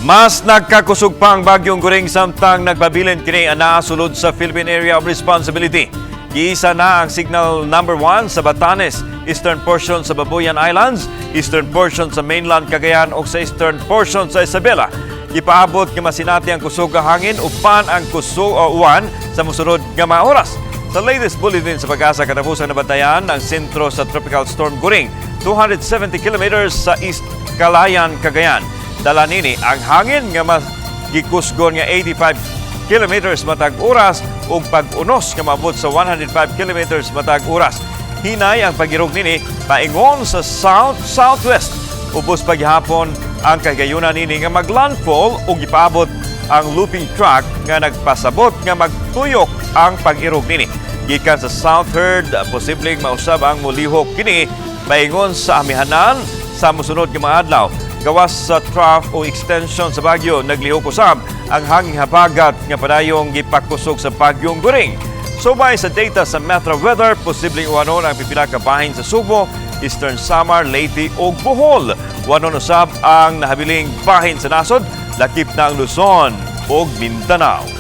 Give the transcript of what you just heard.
Mas nagkakusog pa ang bagyong Goring samtang nagpabilin kini anaa sulod sa Philippine Area of Responsibility. Giisa na ang signal number 1 sa Batanes, eastern portion sa Babuyan Islands, eastern portion sa mainland Cagayan ug sa eastern portion sa Isabela. Gipaabot nga masinati ang kusog nga hangin upan ang kusog o uwan sa mosunod nga mga oras. Sa latest bulletin sa PAGASA, katapusan nabantayan ang sentro sa Tropical Storm Goring, 270 kilometers sa East Calayan, Cagayan. Dala nini ang hangin nga mas gikusgon nga 85 kilometers matag oras ug pag-unos nga maabot sa 105 kilometers matag oras. Hinay ang pagirog nini paingon sa south-southwest. Ubos paghapon ang kahigayunan nini nga maglandfall ug gipaabot ang looping track nga nagpasabot nga magtuyok ang pag-irog nini. Gikan sa southward, posibleng mausab ang mulihok kini paingon sa amihanan sa mosunod nga mga adlaw. Gawas sa trough o extension sa bagyo, naglihok usab ang hanging habagat nga padayong gipakusog sa bagyong Goring. Subay sa data sa Metro Weather, posibleng uwanon ang pipila ka bahin sa Sugbo, Eastern Samar, Leyte ug Bohol. Uwanon usab ang nahabiling bahin sa nasod, lakip na ang Luzon ug Mindanao.